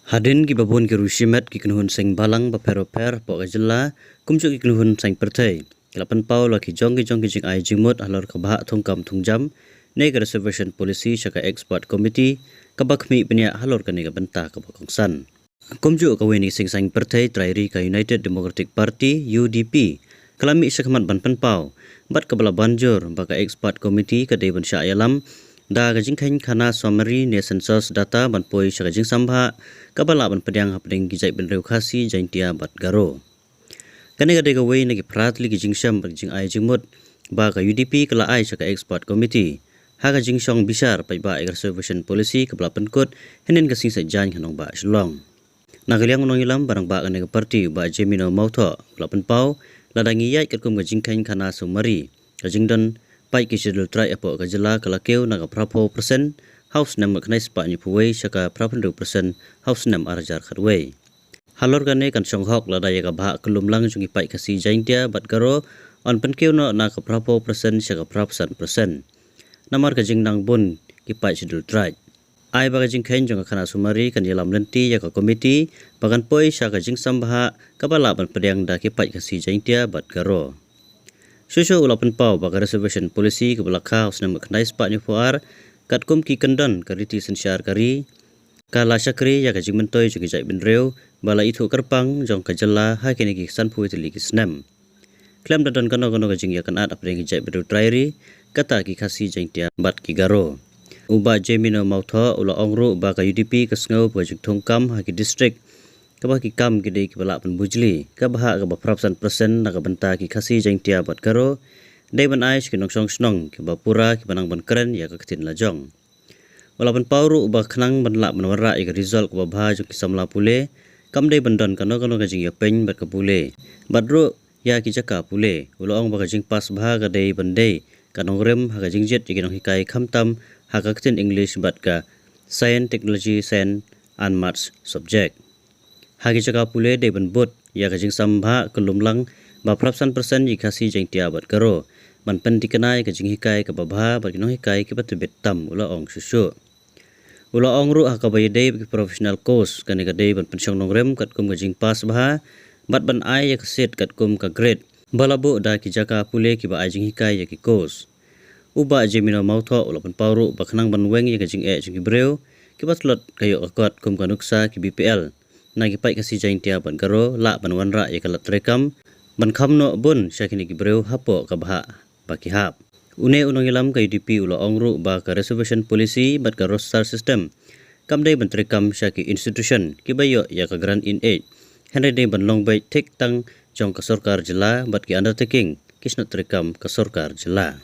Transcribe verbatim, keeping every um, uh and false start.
Hadien kiba bun ki riewshimet, ki kynhun seng balang bapher bapher hapoh ka jylla, kumjuh ki kynhun seng pyrthei, ki la pynpaw la ki jong ki jong ki jingai jingmut halor ka bhah thungkam thungjam ne ka Reservation Policy sha ka Expert Committee kaba khmih bniah halor kane ka bynta kaba kongsan. Kumjuh kawei na ki seng saiñ pyrthei trai ri ka United Democratic Party, U D P, ka la mih shakhmat ban pynpaw bad kaba la ban jur ba ka Expert Committee ka dei ban shah ïalam da ka jingkheiñ khana summary ne census data ban poi sha ka jingsam bhah kaba lah ban pdiang hapdeng ki jaitbynriew Khasi, Jaintia bad Garo. Kane ka dei kawei na ki phra tylli ki jingshem bad jingai jingmut ba ka U D P ka la ai sha ka Expert Committee ha ka jingshong bishar paidbah ïa ka Reservation Policy kaba la pynkut hynnin ka sngi Saitjaiñ ha nongbah Shillong. Na ka liang u nongïalam ba rangbah kane ka party, u Bah Jemino Mawthoh, u la pynpaw lada ngi ïaid katkum ka jingkheiñ khana summary, ka jingdon paid ki Scheduled Tribe hapoh ka jylla ka la kiew na ka phra phew percent ha u snem khatkhyndai spah hynñiew phew wei sha ka phra phew hynriew percent ha u snem ar hajar khatwei. Halor kane kan shong hok lada ïa ka bhah kyllum lang jong ki paid Khasi, Jaintia bad Garo yn pynkiew noh na ka phra phew percent sha ka phra phew san percent. Namar ka jingnang bun ki paid Scheduled Tribe. Ai ba ka jingkheiñ jong ka khana summary kan ïalam lynti ïa ka committee ba kan poi sha ka jingsam bhah kaba lah ban pdiang da ki paid Khasi, Jaintia bad Garo. Shuh shuh u la pynpaw ba ka Reservation Policy kaba la kha ha u snem khatkhyndai spah hynñiew phew ar, katkum ki kyndon ka riti synshar ka ri, ka la shakri ïa ka jingmyntoi jong ki jaitbynriew ba la ithuh kyrpang jong ka jylla ha kine ki sanphew tylli ki snem. Khlem da don kano kano ka jingïakynad hapdeng ki jaitbynriew trai ri, kata ki Khasi, Jaintia bad ki Garo. U Bah Jemino Mawthoh u la ong ruh ba ka U D P ka sngew ba ka jingthung kam ha ki district kaba ki kam ki dei kiba lah pynbujli, ka bhah kaba phra phew san percent na ka bynta ki Khasi, Jaintia bad Garo dei ban ai sha ki nongshong shnong kiba pura, kiba nang ban kren ïa ka ktien lajong. U la pynpaw ruh ba khnang ban lah ban wanrah ïa ka result kaba bha jong ki samla pule, kam dei ban don kano kano ka jingïapeiñ bad ka pule bad ruh ïa ki jaka pule. U la ong ba ka jingpass bha ka dei ban dei ka nongrim ha ka jingjied ïa ki nonghikai, khamtam ha ka ktien English bad ka Science, Technology, Science and Maths subject. Ha ki jaka pule dei ban bud ïa ka jingsam bhah kyllum lang ba phra phew san percent ïa ki Khasi, Jaintia bad Garo ban pynthikna ïa ka jinghikai kaba bha bad ki nonghikai kiba tbit tam, u la ong shuh shuh. U la ong ruh ha kaba ïadei bad ki professional course, kane ka dei ban pynshong nongrim katkum ka jingpass bha bad ban ai ïa ka seat katkum ka grade ba la buh da ki jaka pule kiba ai jinghikai ïa ki course. U Bah Jemino Mawthoh u la pynpaw ruh ba khnang ban weng ïa ka jingeh jong ki briew kiba tlot ka ïoh ka kot kum ka nuksa ki B P L na ki paid Khasi, Jaintia bad Garo, lah ban wanrah ïa ka lad treikam ban kham noh bun sha kine ki briew hapoh ka bhah ba ki hap. Une u nongïalam ka U D P u la ong ruh ba ka Reservation Policy bad ka roster system kam dei ban treikam sha ki institution kiba ïoh ïa ka grant in aid, hynrei dei ban long beit thik tang jong ka sorkar jylla bad ki undertaking ki shnat treikam ka sorkar jylla.